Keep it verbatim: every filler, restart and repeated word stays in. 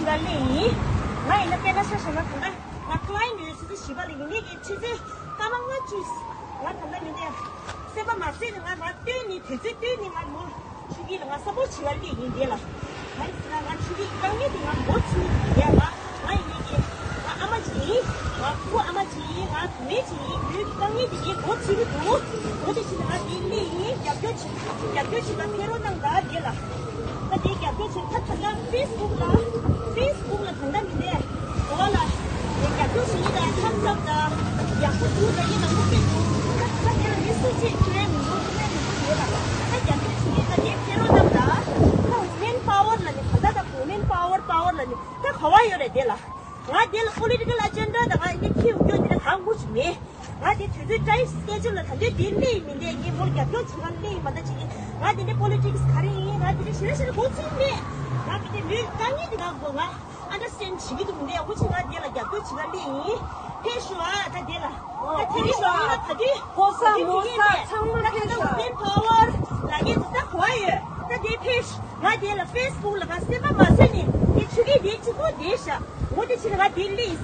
ལ་ལས་ཡིན། ང་ཡིན་ན་དཔེར་ན་ཆ་བཞག་ན་ད་ལྟ་ང་ཁ་ལའི་ནས་ཆུ་ཚོད་བཞི་པ་ལ་ཡིན་ནའི་གི་ཆུ་ཚོད་སྐར་མ་ལྔ་བཅུ། ང་ད་ལྟ་ཡིན་ནའི་སེམས་པ་མ་བཟོད་ནས་ང་ང་བཏོན་ནས་དུས་ཚོད་བཏོན་ནས་ང་མོ་ཆུ་སྐྱིད་ལ་ང་སབ་པོར་བྱེད་ལ་སླེབས་ཡིན་དེ་ལ། ང་ཡིན་ཟེར་ན་ང་ཆུ་སྐྱིད་དཀའ་ངལ་དེ་ང་མགོ་ཚུགས་ཡ་ང་ང་ཡིན་ནའི་གི་ང་ཨ་མ་ཅིག་ཡིན། ང་ཕྲུ་གུ་ཨ་མ་ཅིག་ཡིན། ང་བུད་མེད་ཅིག་ཡིན། བུད་མེད་ཀྱི་དཀའ་ངལ་དེ་ངས་མགོ་ཚུགས་ཀྱི་འདུག་མགོ་དེ་བྱེད་ན་ང་དེ་སླེབས་ཡིན། རྒྱབ་སྐྱོར་བྱེད་རྒྱབ་སྐྱོར་བྱེད་ལ་ཕེབས་རོགས་གནང་ད་དེ་ལ། ད་དེ་རྒྱབ་སྐྱོར་བྱེད་ད་ད་ལྟ་ཕེ་སི་བུག་ལ་ཕེ་སི་བུག་ལ་ད་ལྟ་མི་འདས་འོ་ལ་རྒྱབ་སྐྱོར་བྱེད་ཡིན་ད་ཐམ་སབ་ད་ཡག་པོ་འདུག་ད་ཡིན་ད་མུ་གེ་འདུག་ད་ད་དེ་ལ་མི་སུ་ཅིག་ཁྱེད་རང་མི་འདུག་ཁྱེད་རང་མི་འདུག་ཡོད་ལ། ད་རྒྱབ་སྐྱོར་བྱེད་ཡིན་ད་དེ་ཕེབས་རོགས་གནང་ད། ད་women power ལ་ནི་ད་ད་ད་women power power ལ་ནི་ད་ག་བ་ཡོད་རེད་དེ་ལ། ང་དེ་ལ་political agenda ད་ང་ཡིན་ཁྱེད་འུ་སྐྱོ་དེ་ལ་གང་དགོས་ཀྱི་མེད། ང་དེ་དུས་ཚོད་time schedule ལ་ད་འདོད་དེ་སླེབས་མི་འདས་ངས་མོར་རྒྱབ་སྐྱོར་བྱེད་ག་སླེབས་མ་ད་ཅིག་ང་དེ་འདྲའི་politics ག་རེ་ཡིན། ང་དེ་འདྲའི་ཞེ་དྲག་ཞེ་དྲག་མགོ་ཚོད་མེད། ང་དེ་འདྲའི་ལུས་དཀའ་ངལ་དེ་ང་དགོས་ང་understand བྱེད་ཀྱི་འདུག་མི་འདས་འོ་ཅིག་ང་དེ་ལ་རྒྱབ་སྐྱོར་བྱེད་ག་སླེབས་ཡིན། ཕེབས་ཤོག་ཨ་ད་དེ་ལ་ད་དེ་རིང་ལ་ད་དུས་གོ་ས་མོ་ས་ཚང་མ་ད་ད་ཕེབས་ད་ཤོག women power ལ་ངས་ད་གོ་ཡོད་ད་དེ་ཕེབས་ང་དེ་ལ་ཕེ་སི་བུག་ལ་ང་སེམས་པ་མ་བཟོད་ནས་དེ་ཆུ་ཁྱི་དེ་གཅིག་པོ་དེ་ཤ་འོ་དེ་ཕྱིར་ང་དེ་སླེབས་ཡིན།